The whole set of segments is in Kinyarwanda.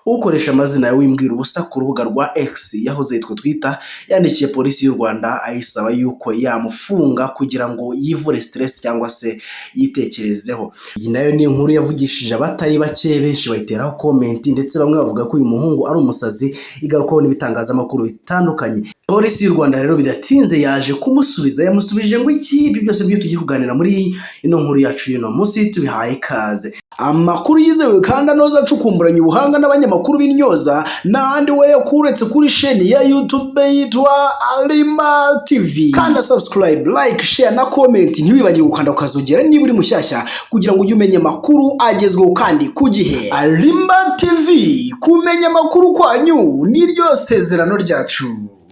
Ukoresha amazina ya Wimbwira Ubusa ku rubuga rwa X, yahoze yitwa Twitter, yandikiye Polisi y'u Rwanda ayisaba yuko yamufunga kugira ngo yivure stress cyangwa se yitekerezeho. Iyi nayo ni inkuru yavugishije abatari bake, benshi bayiteraho comment, ndetse bamwe bavuga ko uyu muhungu ari umusazi. Igarukaho n'ibitangazamakuru bitandukanye. Polisi y'u Rwanda rero bidatinze yaje kumusubiza. Yamusubije ngo iki? Ibyo byose byo tugiye kuganira muri ino nkuru yacu y'uno munsi. Tubihaye ikaze. Amakuru yizewe kandi anoza, acukumburanye ubuhanga n'abanyamakuru b'intyoza, n'ahandi we kuretse kuri sheni ya YouTube yitwa Alima TV. Kanda subscribe, like, share na comment. Ntiwibagirwe gukanda ukazogera niba uri mushyashya, kugira ngo ujye umenya amakuru agezweho kandi ku gihe. Alima TV, kumenya amakuru kwanyu niryo sezerano ryacu.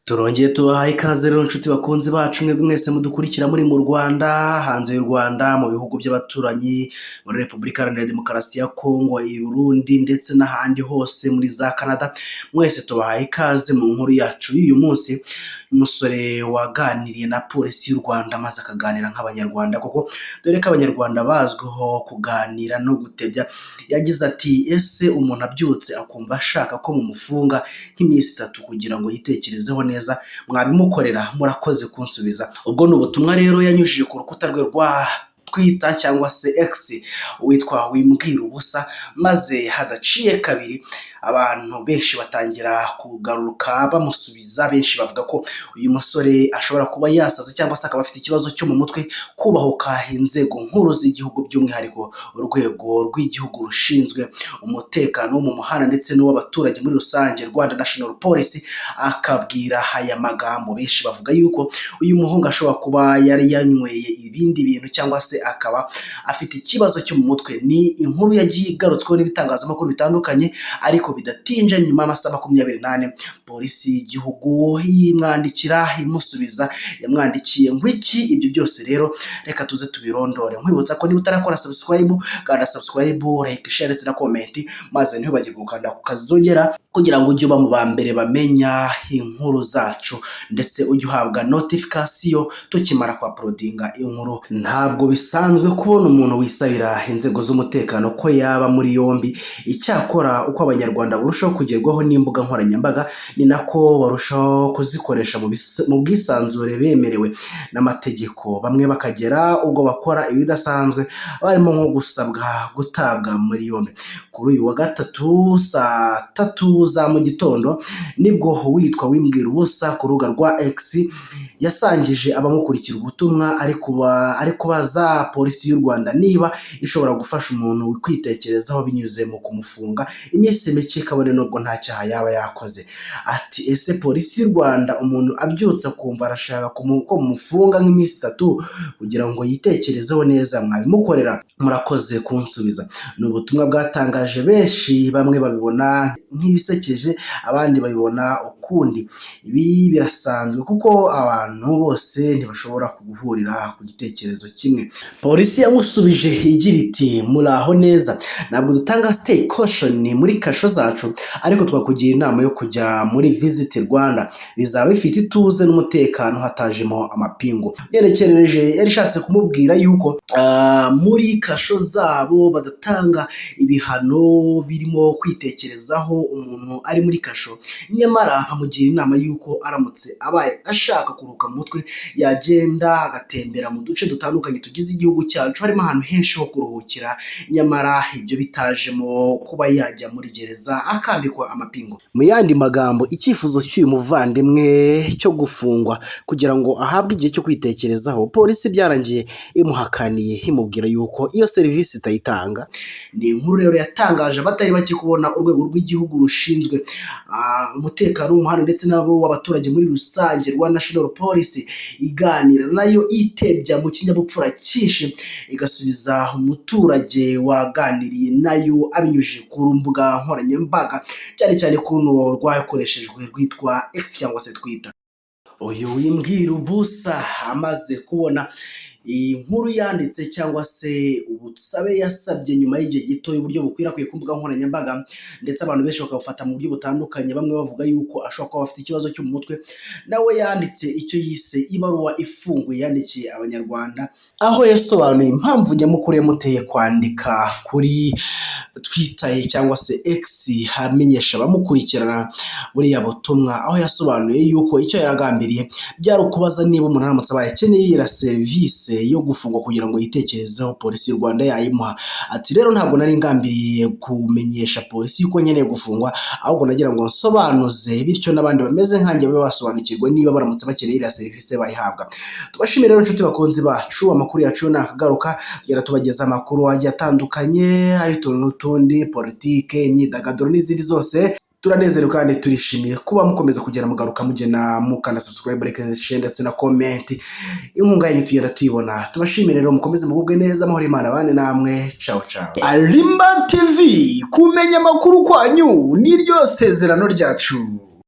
Turongeye tubahaye ikaze rero, inshuti bakunzi bacu, mwebwe mwese mudukurikira muri mu Rwanda, hanze y'u Rwanda, mu bihugu by'abaturanyi, muri Repubulika Iharanira Demokarasi ya Kongo, i Burundi ndetse n'ahandi hose muri za Canada. Mwese tubahaye ikaze mu nkuru yacu y'uyu munsi. Umusore waganiriye na Polisi y'u Rwanda, maze akaganira nk'Abanyarwanda, kuko dore ko Abanyarwanda bazwiho kuganira no gutebya. Yagize ati: "Ese umuntu abyutse akumva ashaka ko mumufunga nk'iminsi 3 kugira ngo yitekerezeho neza, mwabimukorera? Murakoze kunsubiza." Ubwo ni ubutumwa rero yanyujije ku rukuta rwe rwa Twitter cyangwa se X, witwa Wimbwira Ubusa, maze hadaciye kabiri abantu benshi batangira kugaruka bamusubiza. Benshi bavuga ko uyu musore ashobora kuba yasaze cyangwa se akaba afite ikibazo cyo mu mutwe, kubahuka inzego nkuru z'igihugu, by'umwihariko Urwego rw'Igihugu rushinzwe umutekano wo mu muhanda ndetse n'uw'abaturage muri rusange, Rwanda National Police, akabwira aya magambo. Benshi bavuga yuko uyu muhungu ashobora kuba yari yanyweye ibindi bintu cyangwa se akaba afite ikibazo cyo mu mutwe. Ni inkuru yagiye igarutsweho n'ibitangazamakuru bitandukanye, ariko bidatinze, nyuma y'amasaha 24, Polisi y'igihugu imwandikira imusubiza. Yamwandikiye ngo iki? Ibyo byose rero reka tuze tubirondore. Nkwibutsa ko niba utarakora subscribe, kanda subscribe, like, share ndetse na comment, maze ntiwibagirwe gukanda ku kazogera kugira ngo ujye uba mu ba mbere bamenya inkuru zacu, ndetse ujye uhabwa notification tukimara kwa uploadinga inkuru. Ntabwo bisanzwe kubona umuntu wisabira inzego z'umutekano ko yaba muri yombi. Icyakora uko Abanyarwanda barushaho kugerwaho n'imbuga nkoranyambaga, ni nako barushaho kuzikoresha mu bwisanzure bemerewe n'amategeko, bamwe bakagera ubwo bakora ibidasanzwe, barimo nko gusabwa gutabwa muri yombi. Kuri uyu wa gatatu saa 3 za mu gitondo nibwo witwa Wimbwira Ubusa ku rubuga rwa X yasangije abamukurikira ubutumwa ari kubaza Polisi y'u Rwanda niba ishobora gufasha umuntu kwitekerezaho binyuze mu kumufunga iminsi mike, kabone nubwo nta cyaha yaba yakoze. Ati: "Ese Polisi y'u Rwanda, umuntu abyutse akumva arashaka ko mumufunga nk'iminsi 3 kugira ngo yitekerezeho neza, mwabimukorera? Murakoze kunsubiza." Ni ubutumwa bwatangaje benshi, bamwe babibona nk'ibisekeje, abandi babibona ukundi. Ibi birasanzwe kuko abantu bose ntibashobora guhurira ku gitekerezo kimwe. Polisi yamusubije igira iti: "Muraho neza, ntabwo dutanga stay caution muri kasho zacu, ariko twakugira inama yo kujya muri Visit Rwanda, bizaba bifite ituze n'umutekano hatajemo amapingu." Yerekereje yari ishatse kumubwira yuko muri kasho zabo badatanga ibihano birimo kwitekerezaho umuntu ari muri kasho, nyamara bamugira inama y'uko aramutse abaye ashaka kuruhuka mu mutwe, yagenda agatembera mu duce dutandukanye tugize igihugu cyacu, harimo ahantu henshi ho kuruhukira, nyamara ibyo bitajemo kuba yajya muri gereza akambikwa amapingu. Mu yandi magambo, icyifuzo cy'uyu muvandimwe cyo gufungwa kugira ngo ahabwe igihe cyo kwitekerezaho, polisi byarangiye imuhakaniye, imubwira yuko iyo serivisi itayitanga. Ni inkuru rero yatangaje abatari bake kubona Urwego rw'Igihugu rushinzwe umutekano w'umuhanda ndetse n'abo w'abaturage muri rusange, Rwanda National Police, iganira nayo itebya mu kinyabupfura cyinshi, igasubiza umuturage waganiriye nayo abinyujije ku mbuga nkoranyambaga, cyane cyane kuno rwakoreshejwe rwitwa X cyangwa se Twitter. Uyu Wimbwira Ubusa amaze kubona Iyi nkuru yanditse cyangwa se ubusabe yasabye nyuma y'igihe gito uburyo bukwirakwiye ku mbuga nkoranyambaga, ndetse abantu benshi bakabufata mu buryo butandukanye, bamwe bavuga yuko ashobora kuba afite ikibazo cyo mu mutwe. Nawe yanditse icyo yise ibaruwa ifunguye yandikiye Abanyarwanda, aho yasobanuye impamvu nyamukuru yamuteye kwandika kuri Twitter ye cyangwa se X, amenyesha abamukurikirana buriya butumwa, aho yasobanuye yuko icyo yaragambiriye byari ukubaza niba umuntu aramutse abaye akeneye iriya serivisi yo gufungwa kugira ngo yitekerezeho, Polisi y'u Rwanda yayimuha. Ati: "Rero ntabwo nari ngambiriye kumenyesha polisi yuko nkeneye gufungwa, ahubwo nagira ngo nsobanuze, bityo n'abandi bameze nkanjye babe basobanukirwa niba baramutse bakeneye iriya serivisi bayihabwa." Tubashimire rero, inshuti bakunzi bacu, amakuru yacu nakagaruka. Tugenda tubageza amakuru agiye atandukanye, ay'utuntu n'utundi, politike, imyidagaduro n'izindi zose. Turanezerewe kandi turishimiye kuba mukomeza kugenda mugaruka, mugena mukanda subscribe, like, share ndetse na comment. Inkunga yanyu tugenda tuyibona. Tubashimire rero, mukomeze mugubwe neza, amahoro y'Imana abane namwe. Ciao ciao. Arimba TV, kumenya amakuru kwanyu niryo sezerano ryacu.